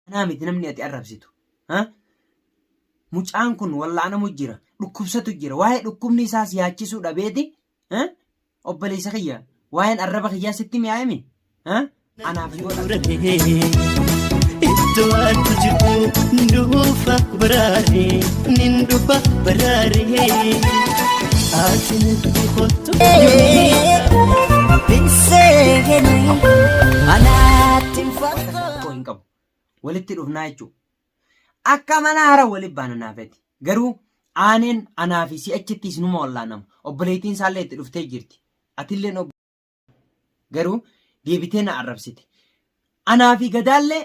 Anaa miti namni ati arrabsitu. Ha? Mucaan kun wallaanamu jira. Dhukkubsatu jira. Waa'ee dhukkubni isaas yaachisuu dhabeeti. Ha? Obboleessa kiyya waa'een arraba kiyyaa sitti mi'aayemi? Ha? Anaaf yoo Iddoo ati jirtu dhufa baraaree nin dhufa baraaree ati natti kottu. Rakkoo hin qabu. Walitti dhufnaa jechuudha. Akka mana hara walitti baana naafeti. Garuu aaneen anaa fi si'achitti isinuma wallaanama. Obboleettiin isaallee itti dhuftee jirti. Atilleen ob Garuu deebitee na arrabsite. Anaa fi gadaallee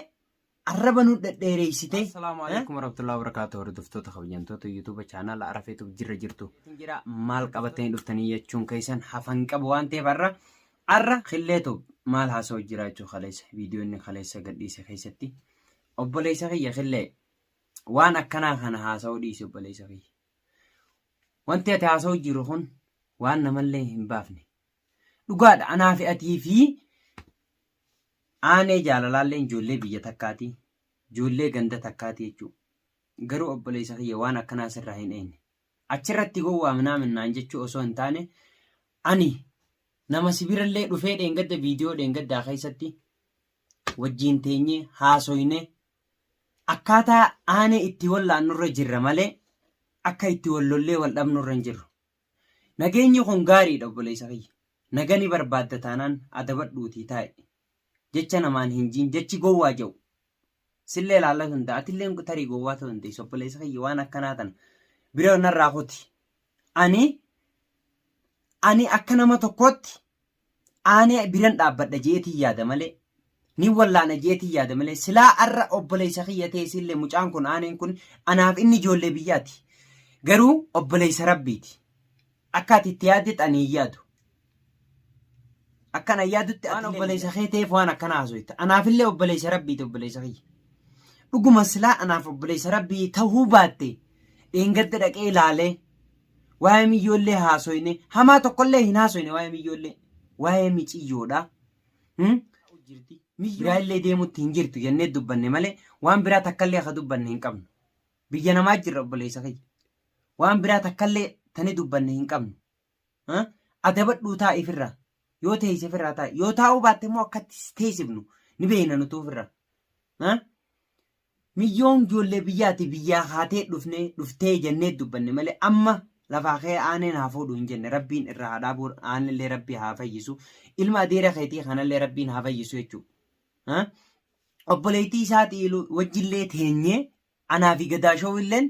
arraba nu dhedheereessite. Assalaamu alaikum warahmatullahi wabarakatuh hordoftoota kabajamtoota YouTube chaanaala Arafeetuuf jirra jirtu. Jira maal qabatanii dhuftanii jechuun keessan hafan qabu waan ta'eef har'a har'a Killeetu maal haasa'u jira jechuu kaleessa viidiyoo inni kaleessa gadhiise keessatti obboleessa kiyya Killee waan akkanaa kana haasa'uu dhiisi obboleessa kiyya. Wanti ati haasa'u jiru kun waan namallee hin baafne. Dhugaadha anaa fi atii fi aanee jaalalaallee ijoollee biyya takkaati ijoollee ganda takkaati jechuudha. Garuu obboleessa kiyya waan akkanaa sirraa hin eegne. Achirratti gowwaa minaamin naan jechuu osoo hin taane ani nama si birallee dhufee dheengadda viidiyoo dheengaddaa keessatti wajjiin teenyee haasoyne akkaataa aanee itti wallaannurra jirra malee akka itti wal lollee wal dhabnurra hin jirru. Nageenyi kun gaariidha obboleessa kiyya. Naga ni barbaadda taanaan adabadhuutii taa'i. Jecha namaan hin jiin jechi gowwaa jedhu sillee laallatu danda'a. Atillee tarii gowwaa ta'uu dandeessa obboleessa kiyya waan akkanaa tana bira narraa kuti. Ani ani akka nama tokkootti aanee biran dhaabbadha jeetiin yaada malee ni wallaana jeetiin yaada malee silaa arra obboleessa kiyya ta'e sillee mucaan kun aaneen kun anaaf inni ijoollee biyyaati. Garuu obboleessa rabbiiti. Akka ati itti yaaddetti ani hin yaadu. Akka ani yaadutti waan obboleessa kee ta'eef waan akkana haasofta. Anaafillee obboleessa rabbiiti obboleessa kiyya. Dhuguma silaa anaaf obboleessa rabbii ta'uu baatte dheengadda dhaqee ilaalee waa'ee miyyoollee haasoyne hamaa tokkollee hin haasoyne waa'ee miyyoollee waa'ee miciyyoodha. Biraa illee deemutti hin jirtu jennee dubbanne malee waan biraa takkallee akka dubbanne hin qabnu. Biyya namaa jirra obboleessa kiyya. Waan biraa takkallee tani dubbanne hin qabnu. Adabadhuu taa'i ifirraa. Yoo teessise ifirraa taa'i. Yoo taa'uu baatte immoo akkatti si teessifnu ni beekna nutuu ofirraa. Miyyoon ijoollee biyyaati biyyaa kaatee dhufnee dhuftee jennee dubbanne malee amma lafaa kee aaneen haa fuudhu hin jenne rabbiin irraa haa dhaabuu aanillee rabbii haa fayyisu ilma adeera keetii kanallee rabbiin haa fayyisu jechuudha. Obboleettii isaatii wajjillee teenyee anaa fi gadaashoo illeen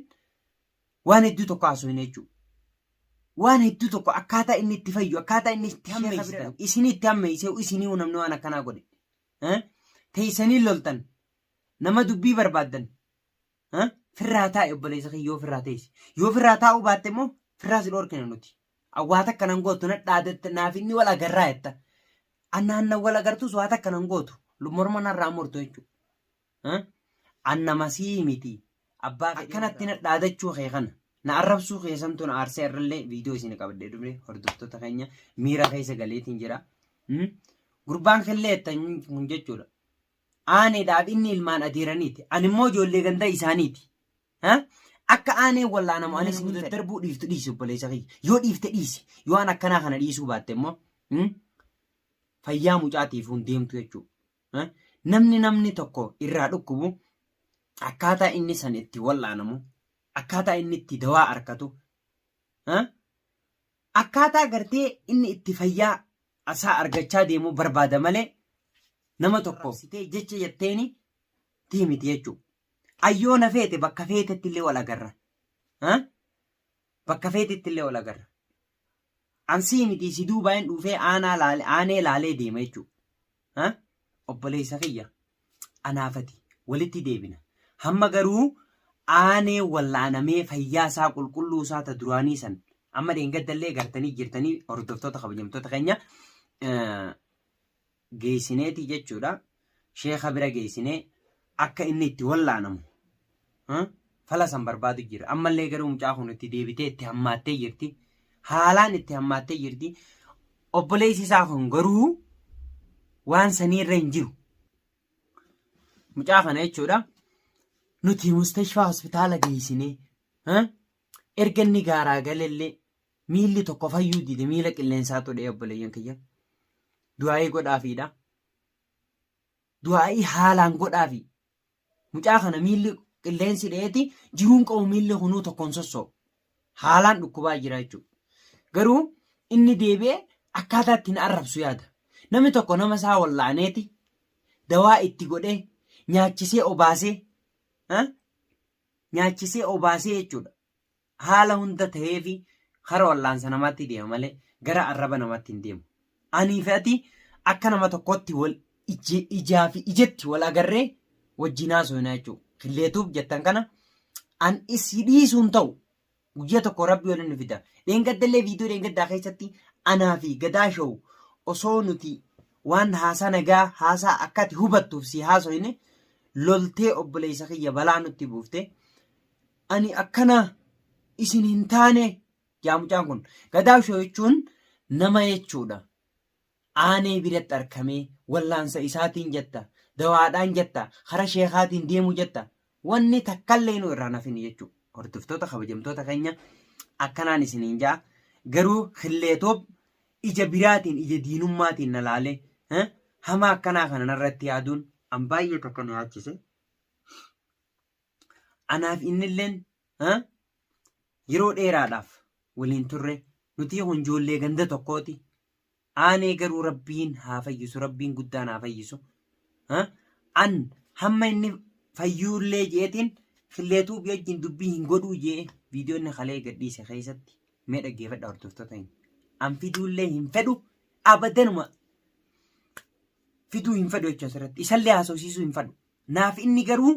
waan hedduu tokko haasofne jechuudha. Waan hedduu tokko akkaataa inni itti fayyu akkaataa inni itti hammeessitan isinii itti hammeessee isinii namni waan akkanaa godhe. Teessanii loltan nama dubbii barbaaddan firraa taa'i obboleessa kiyya yoo firraa teesse. Yoo firraa taa'uu baatte immoo firraa si dhoorkina nuti. Waa takka nan gootu na dhaadatte naaf inni wal agarraa jetta. Annaan wal agartus waa takka nan gootu. Morma narraa murtu jechuudha. An nama sii miti. Abbaa fedhee akkanatti na dhaadachuu kee kana. Na arrabsuu kee santu na aarsee irrallee viidiyoo isin qabadhee dhufne hordoftoota keenya miira keessa galeetiin jira. Gurbaan killee kun jechuudha. Aaneedhaaf inni ilmaan adeeraniiti. Ani immoo ijoollee ganda isaaniiti. Akka aaneen wallaanamu anis hin daddarbuu dhiiftu dhiisi obboleessa kiyya. Yoo dhiifte dhiisi. Yoo an akkanaa kana dhiisuu baatte immoo fayyaa mucaatiif hin deemtu jechuudha. Namni namni tokko irraa dhukkubu akkaataa inni san itti wal'aanamu, akkaataa inni itti dawaa argatu, akkaataa gartee inni itti fayyaa isaa argachaa deemu barbaada malee nama tokko sitee jecha jetteeni tii miti jechuudha. Ayyoo na feete bakka feetetti illee wal agarra. Bakka feetetti illee wal agarra. Ansii miti si duubaan dhuufee aanaa laale aanee laalee deema jechuudha. Obboleessa kiyya anaafati walitti deebina. Hamma garuu aanee wallaanamee fayyaa isaa qulqulluu isaa ta duraanii san amma dheengaddallee gartanii jirtanii hordoftoota kabajamtoota keenya geessineeti jechuudha. Sheeka bira geessinee akka inni itti wallaanamu fala san barbaadu jira. Ammallee garuu mucaa kun itti deebitee itti hammaattee jirti. Haalaan itti hammaattee jirti. Obboleessi isaa kun garuu waan saniirra hin jiru. Mucaa kana jechuudha. Nuti mustashfaa hospitaala geessinee erga inni gaaraa galellee miilli tokko fayyuu dide miila qilleensaatu dha'e obboleeyyan kiyya. Du'aa'ii godhaafiidha. Du'aa'ii haalaan godhaafi. Mucaa kana miilli qilleensi dha'eeti jiruun qabu miilli kunuu tokkoon sossoo'u. Haalaan dhukkubaa jira jechuudha. Garuu inni deebi'ee akkaataa ittiin arrabsu yaada. Namni tokko nama isaa wallaaneeti dawaa itti godhee nyaachisee obaasee nyaachisee obaasee jechuudha. Haala hunda ta'eefi kara wallaansa namaatti deema malee gara arraba namaatti hin deemu. Anii fi ati akka nama tokkootti wal ijaa fi ijatti wal agarree wajjin haasofna jechuudha. Killeetuuf jettan kana an isi dhiisuun ta'u guyyaa tokko rabbi waliin nu fida. Dheengaddallee viidiyoo dheengaddaa keessatti anaa fi gadaa show osoo nuti waan haasaa nagaa haasaa akka ati hubattuuf si haasofne loltee obboleessa kiyya balaa nutti buufte. Ani akkana isin hin taane jaa mucaan kun. Gadaa show jechuun nama jechuudha. Aanee biratti arkamee wallaansa isaatiin jetta, dawaadhaan jetta, kara sheekaatiin deemuu jetta. Wanni takkallee nu irraa nafin jechuudha. Hordoftoota kabajamtoota keenya akkanaan isiniin jaa. Garuu Killeetoob ija biraatiin ija diinummaatiin na laalee hamaa akkanaa kana narratti yaaduun an baay'ee takka na yaachise. Anaaf innilleen yeroo dheeraadhaaf waliin turre nutii kun ijoollee ganda tokkooti. Aanee garuu rabbiin haa fayyisu rabbiin guddaan haa fayyisu. An hamma inni fayyuullee jeetiin Killeetuu wajjin dubbii hin godhuu jee viidiyoo inni kalee gadhiise keessatti mee dhaggeeffadha hordoftoota keenya. An fiduullee hin fedhu abadanuma fiduu hin fedhu jechuudha asirratti isallee haasofsiisuu hin fedhu. Naaf inni garuu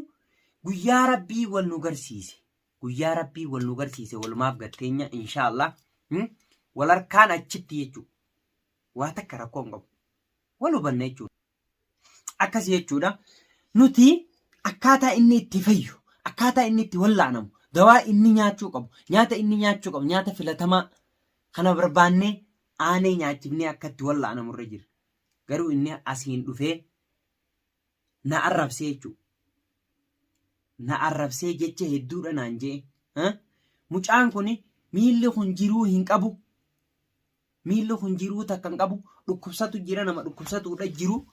guyyaa rabbii wal nu garsiise. Guyyaa rabbii wal nu garsiise walumaaf gatteenya inshaallah. Wal harkaan achitti jechuudha. Waa takka rakkoo hin qabu. Wal hubanna jechuudha. Akkasii jechuudha. Nuti akkaataa inni itti fayyu, akkaataa inni itti wallaanamu, dawaa inni nyaachuu qabu, nyaata inni nyaachuu qabu, nyaata filatamaa kana barbaannee aanee nyaachifnee akka itti wallaanamu irra jira. Garuu inni asiin dhufee na arrabsee jechuudha. Na arrabsee jecha hedduudha naan jee. Mucaan kun miilli kun jiruu hin qabu. Miilli kun jiruu takka hin qabu. Dhukkubsatu jira nama dhukkubsatuudha jiru.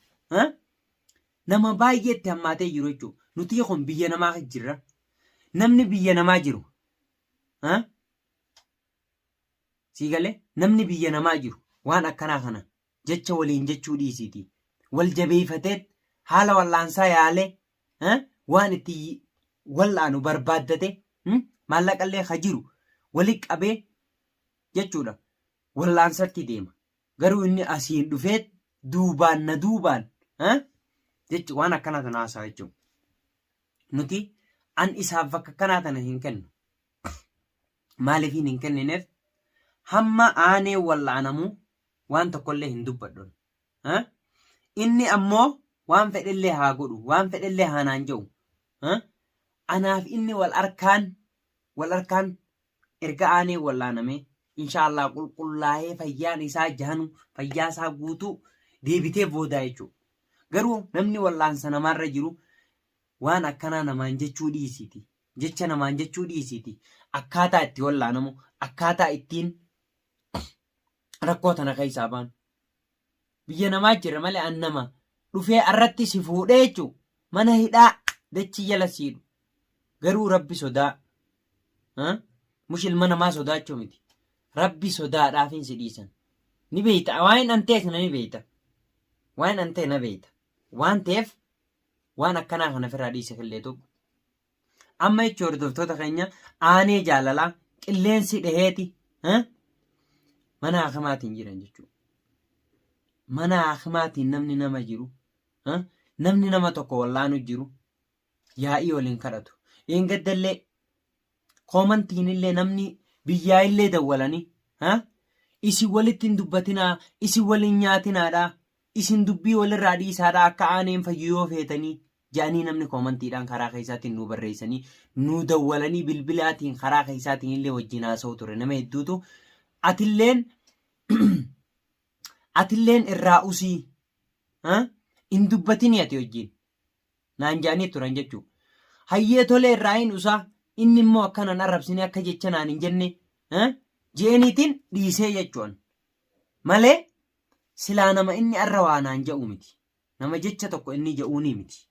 Nama baay'ee itti hammaatee jiru jechuudha. Nuti kun biyya namaa jirra. Namni biyya namaa jiru. Sii galee namni biyya namaa jiru waan akkanaa kana jecha waliin jechuu dhiisiitii wal jabeeyfateet haala wal'aansaa yaalee waan itti wal'aanu barbaaddate maallaqallee ka jiru wali qabee jechuudha wal'aansatti deema. Garuu inni asiin dhufeet duubaan na duubaan jechu waan akkanaa tana haasawa jechuudha. Nuti an isaaf bakka akkanaa tana hin kennu. Maaliifiin hin kennineef hamma aanee wal'aanamu waan tokkollee hin dubbadhu. Inni ammoo waan fedhellee haa godhu, waan fedhellee haa naan jedhu. Anaaf inni wal harkaan wal harkaan erga aanee wal'aanamee inshaallah qulqullaa'ee fayyaan isaa jahanu fayyaa isaa guutuu deebitee boodaa jechuudha. Garuu namni wal'aansa namaarra jiru waan akkanaa namaan jechuu dhiisiiti. Jecha namaan jechuu dhiisiiti. Akkaataa itti wal'aanamu, akkaataa ittiin rakkoo tana keessaa baanu. Biyya namaa jira malee an nama dhufee arratti si fuudhee jechuun mana hidhaa dachii jala siidhu. Garuu rabbi sodaa. Mush ilma namaa sodaachuu miti. Rabbi sodaadhaafin si dhiisan. Ni beeyta. Waan an ta'es na ni beeyta. Waan an ta'e na beeyta. Waan ta'eef waan akkanaa kana ofirraa dhiise killeetu. Amma jechuun hordoftoota keenya aanee jaalalaa qilleensi dhaheeti mana haakimaatiin jiran jechuudha. Mana haakimaatiin namni nama jiru namni nama tokko wallaanu jiru yaa'ii waliin kadhatu. Dheengaddallee koomantiinillee namni biyyaa illee dawwalanii isin walitti hin dubbatinaa isin waliin nyaatinaadha isin dubbii walirraa dhiisaadha akka aaneen fayyu yoo feetanii ja'anii namni koomantiidhaan karaa keessaatiin nuu barreessanii nuu dawwalanii bilbilaatiin karaa keessaatiin illee wajjin haasa'u ture nama hedduutu atilleen atilleen irraa usii hin dubbatinii ati wajjin naan ja'anii turan jechuudha. Hayyee tolee irraa hin usaa inni immoo akka nan arrabsine akka jecha naan hin jenne je'eniitiin dhiisee jechuun. Malee silaa nama inni arra waa naan ja'u miti. Nama jecha tokko inni ja'uunii miti.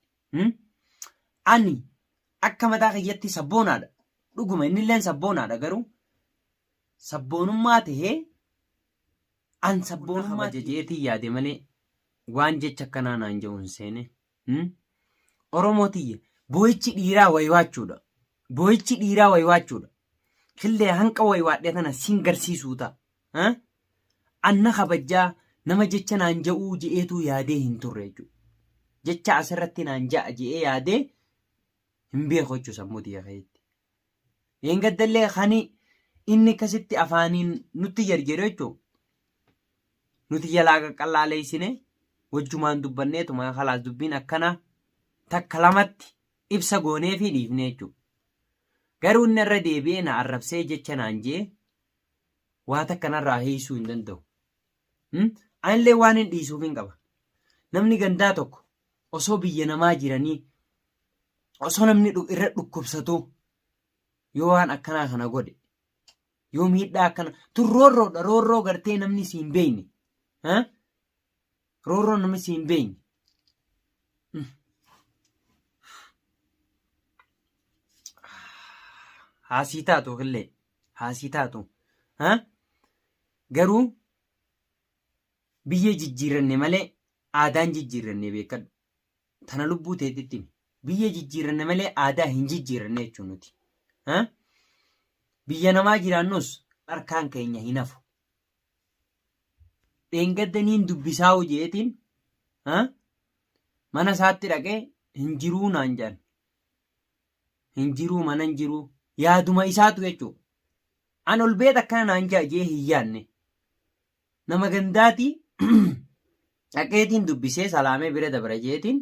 Ani akka mataa kiyyatti sabboonaadha. Dhuguma innilleen sabboonaadha garuu sabboonummaa tahee an sabboonummaa kabaja je'eetiin yaade malee waan jecha akkanaa naan ja'u hin seene. Oromoo tiyya boo'ichi dhiiraa waywaachuudha. Boo'ichi dhiiraa waywaachuudha. Killee hanqa waywaadhe tana sin garsiisuu ta'a. Anna kabajjaa nama jecha naan ja'uu je'eetuu yaadee hin turre jechuudha. Jecha asirratti naan ja'a je'ee yaadee hin beeku jechuudha sammuu tiyya keessatti. Dheengaddallee kani inni akkasitti afaaniin nutti jarjare jechuudha. Nuti jalaa qaqqallaaleessine wajjumaan dubbanneetuma kalaas dubbiin akkana takka lamatti ibsa goonee fi dhiifne jechuudha. Garuu inni irra deebi'ee na arrabsee jecha naan jee waa takka narraa hiisuu hin danda'u. Anillee waan hin dhiisuuf hin qaba. Namni gandaa tokko osoo biyya namaa jiranii osoo namni irra dhukkubsatuu yoo waan akkanaa kana godhe yoo miidhaa akkana tun roorroodha roorroo gartee namni si hin beekne ha? Roorroo namni si hin beekne. Haasii taatu illee haasii taatu ha? Garuu biyya jijjiirranne malee aadaan jijjiirranne beekadhu. Tana lubbuu teetitti himi. Biyya jijjiirranne malee aadaa hin jijjiirranne jechuun nuti. Ha? Biyya namaa jiraannus harkaan keenya hin hafu. Dheengadda niin dubbisaa'u jeetiin ha? Mana isaatti dhaqee hin jiruu naan jedhan. Hin jiruu mana hin jiruu. Yaaduma isaatu jechuudha. An ol beet akkana naan ja'a jee hin yaadne. Nama gandaatii dhaqeetiin dubbisee salaamee bira dabra jeetiin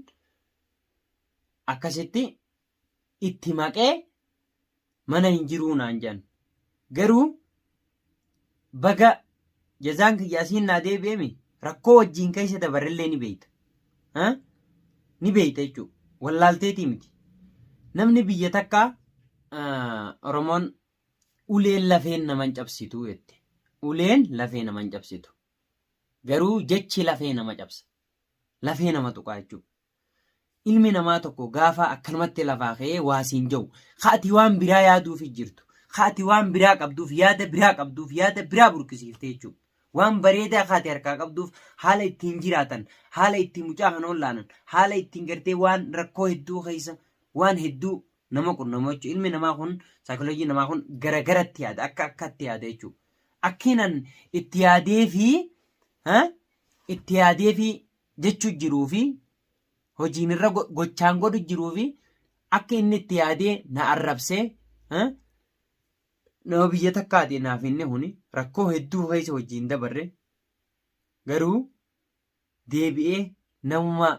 akkasitti itti maqee mana hin jiruu naan jedhan. Garuu baga jazaan kiyya asiin naa deebi'emi rakkoo wajjiin keessa dabarrellee ni beeyta. Ni beeyta jechuudha. Wallaalteetii miti. Namni biyya takkaa Oromoon Uleen lafeen nama hin cabsitu jette. Uleen lafee nama hin cabsitu. Garuu jechi lafee nama cabsa. Lafee nama tuqaa jechuudha. Ilmi namaa tokko gaafa akkanumatti lafaa ka'ee waa siin ja'u, ka ati waan biraa yaaduufi jirtu, ka ati waan biraa qabduuf, yaada biraa qabduuf, yaada biraa burqisiifte jechuudha. Waan bareedaa ka ati harkaa qabduuf haala ittiin jiraatan, haala ittiin mucaa kana ollaanan, haala ittiin gartee waan rakkoo hedduu keessa waan hedduu nama qunnamu jechuudha. Ilmi namaa kun saayikoloojii namaa kun garagaratti yaada akka akkatti yaada jechuudha. Akkiinan itti yaadee fi itti yaadee fi jechuu jiruu fi hojiin irra gochaan godhu jiruu fi akka inni itti yaadee na arrabsee nama biyya takkaati naaf inni kuni rakkoo hedduu keessa wajjin dabarre garuu deebi'ee namuma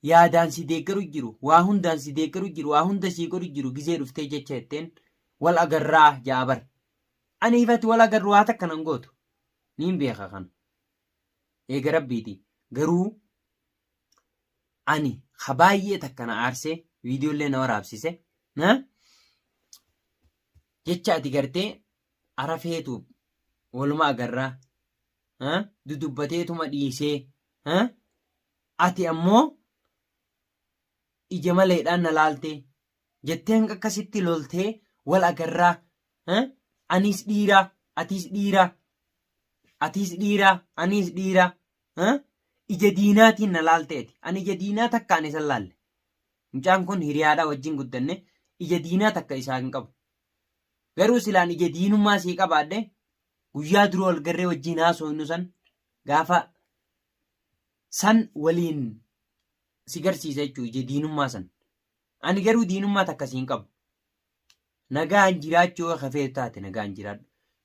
yaadaan si deeggaru jiru, waa hundaan si deeggaru jiru, waa hunda sii godhu jiru gizee dhuftee jecha jetteen wal agarraa ja'a bar. Ani ifati wal agarru waa takka nan gootu. Niin beeka kana. Eega rabbiiti. Garuu ani ka baay'ee takka na aarsee viidiyoollee na waraabsise. Na? Jecha ati gartee arafeetu waluma agarraa dudubbateetuma dhiisee ati ammoo ija maleedhaan na laaltee jettee hanga akkasitti loltee wal agarraa anis dhiiraa atis dhiiraa atis dhiiraa anis dhiiraa ija diinaatiin na laalteeti ani ija diinaa takka ani isan laalle mucaan kun hiriyaadhaa wajjin guddanne ija diinaa takka isaa hin qabu garuu silaan ija diinummaa sii qabaadhe guyyaa dura wal garree wajjin haasofnu san gaafa san waliin si garsiisa jechuudha ija diinummaa san. Ani garuu diinummaa takka siin qabu. Nagaan jiraachuu yoo ka feetu taate nagaan jiraadhu.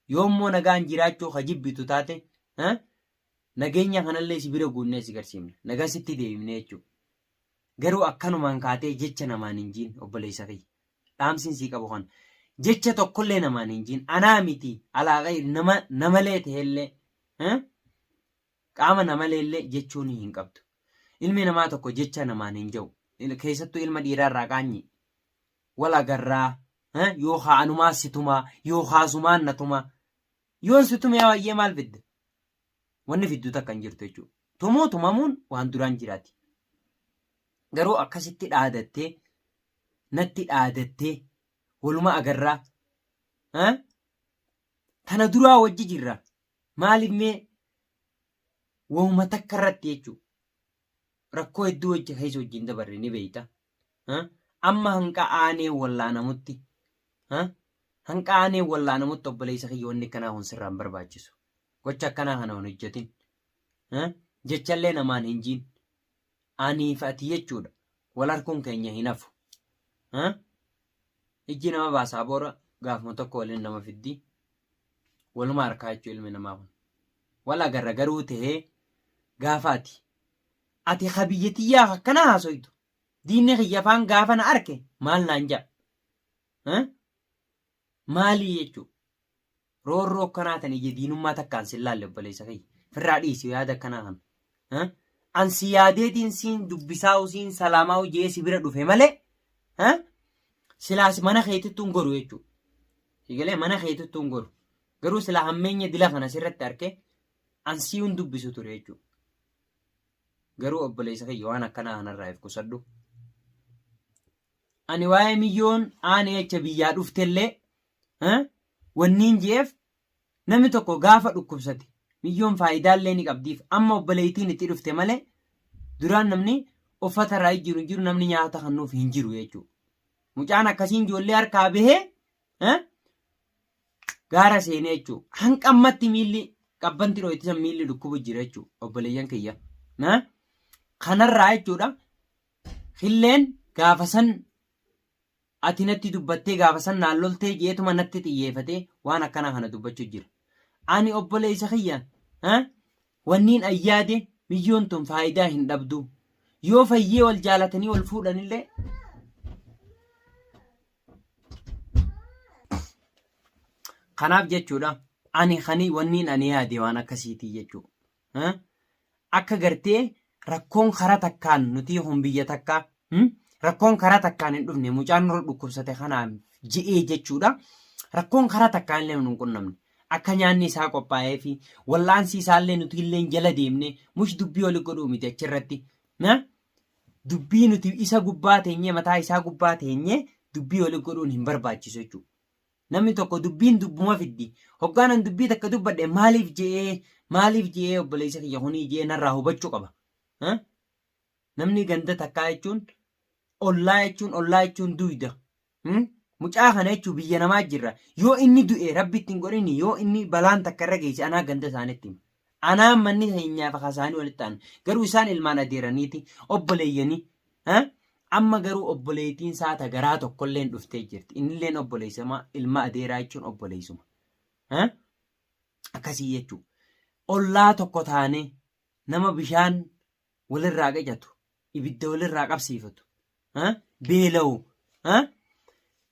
Yoo immoo nagaan jiraachuu ka jibbitu taate nageenya kanallee si bira guunnee si garsiifna. Nagaa sitti deebifne jechuudha. Garuu akkanumaan kaatee jecha namaan hin jiin obboleessa kiyya. Dhaamsiin sii qabu kana. Jecha tokkollee namaan hin jiin. Anaa miti alaa gayri nama namalee ta'ellee Qaama namaleellee jechuunii hin qabdu. Ilmi namaa tokko jecha namaan hin ja'u. Keessattuu ilma dhiiraa irraa qaanyi. Wal agarraa yookaa anumaa si tumaa yookaa sumaan na tumaa. Yoon si tume baay'ee maal fidda? Wanni fiddu takka hin jirtu jechuudha. Tumuu tumamuun waan duraan jiraati. Garuu akkasitti dhaadattee natti dhaadattee waluma agarraa tana duraa wajji jirra maaliif mee wahuma takka irratti jechuudha. Rakkoo hedduu wajji keessa wajjin dabarre ni beeyta. Amma hanqa aanee wallaanamutti hanqa aanee wallaanamutti obboleessa kiyya wanni akkanaa kun sirraa hin barbaachisu. Gocha akkanaa kana hin hojjetin. Jechallee namaan hin jiin. Aniif ati jechuudha. Wal harkuun keenya hin hafu. Ijji nama baasaa boora gaafuma tokko waliin nama fiddi. Waluma harkaa jechuu ilmi namaa kun. Wal agarra garuu tahee gaafa ati ati ka biyya tiyyaa akkana haasoytu diinni kiyya afaan gaafa na arke maal naan ja'a? Maalii jechuu? Roorroo akkanaa tan ija diinummaa takkaan sin laalle obboleessa kiyya. Firraa dhiisi yaada akkanaa kana. An si yaadeetiin siin dubbisaa'u siin salaamaa'u jee si bira dhufe malee silaas mana keetittuu hin goru jechuudha. Sigalee mana keetittuu hin goru. Garuu silaa hammeenya dila kana sirratti arke an siiyuun dubbisu ture jechuudha. Garuu obboleessa kiyya waan akkanaa kanarraa if qusadhu. Ani waa'ee miyyoon aanee acha biyyaa dhuftellee wanniin je'eef namni tokko gaafa dhukkubsate miyyoon faayidaallee ni qabdiif amma obboleettiin itti dhufte malee duraan namni uffata irraa jiru hin jiru namni nyaata kennuuf hin jiru jechuudha. Mucaan akkasiin ijoollee harkaa bahee gaara seenee jechuudha. Hanqa ammatti miilli qabbanti dhooyte san miilli dhukkubu jira jechuudha obboleeyyan kiyya. Kanarraa jechuudha Killeen gaafa san ati natti dubbattee gaafa san naan loltee jeetuma natti xiyyeefatee waan akkanaa kana dubbachuu jira. Ani obboleessa kiyya wanniin an yaade miyyoon tun faayidaa hin dhabdu. Yoo fayyee wal jaalatanii wal fuudhanillee kanaaf jechuudha ani kani wanniin ani yaade waan akkasiitii jechuudha. Akka gartee rakkoon karaa takkaan nutii kun biyya takkaa rakkoon karaa takkaan hin dhufne mucaan nurra dhukkubsate kanaan je'ee jechuudha. Rakkoon karaa takkaan illee nu hin qunnamne. Akka nyaanni isaa qophaa'ee fi wal'aansi isaallee nuti illee jala deemne mush dubbii oli godhuu miti achirratti. Dubbii nuti isa gubbaa teenyee mataa isaa gubbaa teenyee dubbii oli godhuun hin barbaachisu jechuudha. Namni tokko dubbiin dubbuma fiddi. Hoggaan an dubbii takka dubbadhe maaliif je'ee maaliif je'ee obboleessa kiyya kunii je'ee narraa hubachuu qaba. Namni ganda takkaa jechuun ollaa jechuun ollaa jechuun duyda. Mucaa kana jechuun biyya namaa jirra. Yoo inni du'e rabbi itti hin godhini yoo inni balaan takka irra geesse anaa ganda isaanitti hima. Anaa manni keenyaa fi isaanii walitti aanu. Garuu isaan ilmaan adeeraniiti obboleeyyanii. Amma garuu obboleettiin isaa ta garaa tokkolleen dhuftee jirti. Innilleen obboleessama ilma adeeraa jechuun obboleessuma. Akkasii jechuudha. Ollaa tokko taanee nama bishaan walirraa qicatu, ibidda walirraa qabsiifatu, beela'u,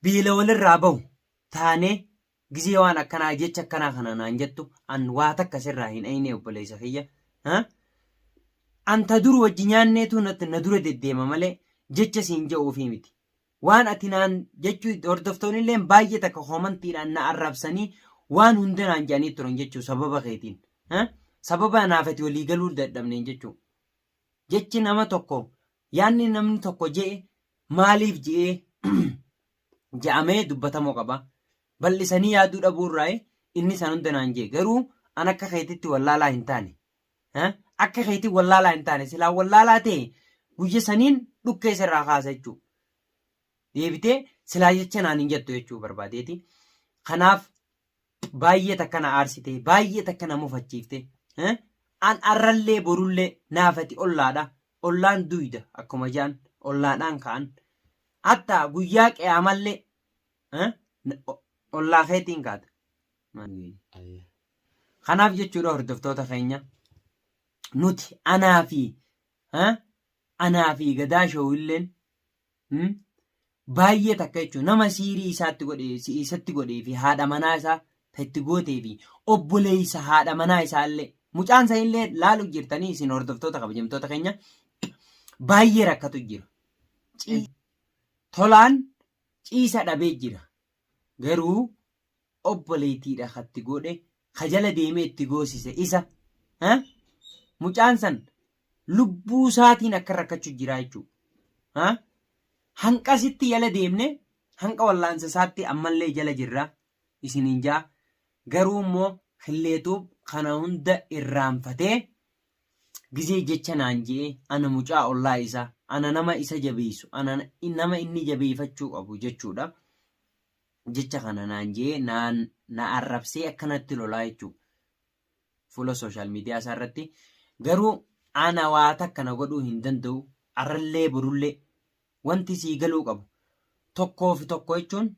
beela walirraa bahu taanee gizee waan akkanaa jecha akkanaa kana naan jettu an waa takka sirraa hin eeynee obboleessa kiyya. An ta dur wajji nyaanneetu na dura deddeema malee jecha siin je'uufii miti. Waan ati naan jechuu hordoftoonnilleen baay'ee takka koomantiidhaan na arrabsanii waan hunda naan jedhanii turan jechuu sababa keetiin. Sababa anaaf ati walii galuu dadhabneen jechuu. Jechi nama tokko yaanni namni tokko je'e maaliif je'ee je'amee dubbatamuu qaba. Bal'isanii yaaduu dhabuu irraa inni san hunda naan je'e. Garuu an akka keetitti wallaalaa hin taane. Akka keetii wallaalaa hin taane silaa wallaalaa ta'e guyya saniin dhukkee sirraa kaasa jechuudha. Deebitee silaa jecha naan hin jettu jechuu barbaadeeti. Kanaaf baay'ee takka na aarsite baay'ee takka na mufachiifte. An arrallee borullee naafati ollaadha. Ollaan duyda akkuma ja'an ollaadhaan ka'an. Hatta guyyaa qiyaamallee ollaa keetiin kaata. Kanaaf jechuudha hordoftoota keenya nuti anaa fi anaa fi gadaa showilleen baay'ee takka jechuun nama siirii isaatti godhe isatti godhee fi haadha manaa isaa itti gootee fi obboleessa haadha manaa isaa illee mucaan isaa illee laalu jirtanii isin hordoftoota kabajamtoota keenya baay'ee rakkatu jira. Tolaan Ciisa dhabee jira. Garuu obboleettiidha katti godhe ka jala deemee itti goosise isa. Mucaan san lubbuu isaatiin akka rakkachuu jira jechuudha. Hanqasitti jala deemne hanqa wallaansa isaatti ammallee jala jirra isiniin jaa. Garuu immoo Killeetuub kana hunda irraanfatee gizee jecha naan je'e ana mucaa ollaa isaa ana nama isa jabeessu ana nama inni jabeeffachuu qabu jechuudha. Jecha kana naan je'ee naan na arrabsee akkanatti lolaa jechuudha. Fuula sooshaal miidiyaa isaa irratti garuu ana waa takka na godhuu hin danda'u arrallee borullee wanti sii galuu qabu tokkoo fi tokko jechuun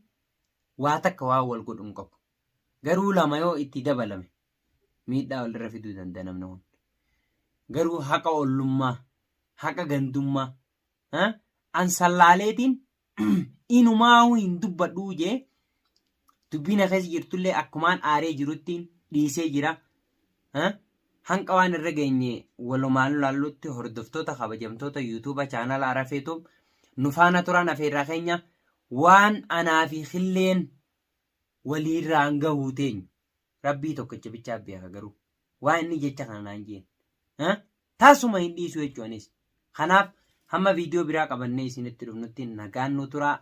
waa takka waan wal godhu hin qabu. Garuu lama yoo itti dabalame miidhaa walirra fiduu danda'a namni kun. Garuu haqa ollummaa, haqa gandummaa, an sallaaleetiin inumaahuu hin dubbadhuu jee dubbii na keessa jirtullee akkumaan aaree jiruttiin dhiisee jira. Hanqa waan irra geenye walumaan laallutti hordoftoota kabajamtoota yuutuuba chaanala Arafeetuub nu faana turaan afeerraa keenya waan anaa fi killeen waliirraan gahuu teenyu rabbii tokkicha bichaa beeka garuu waan inni jecha kana naan jeen tasuma hin dhiisu jechuu anis kanaaf hamma viidiyoo biraa qabannee isinitti dhufnutti nagaan nu turaa.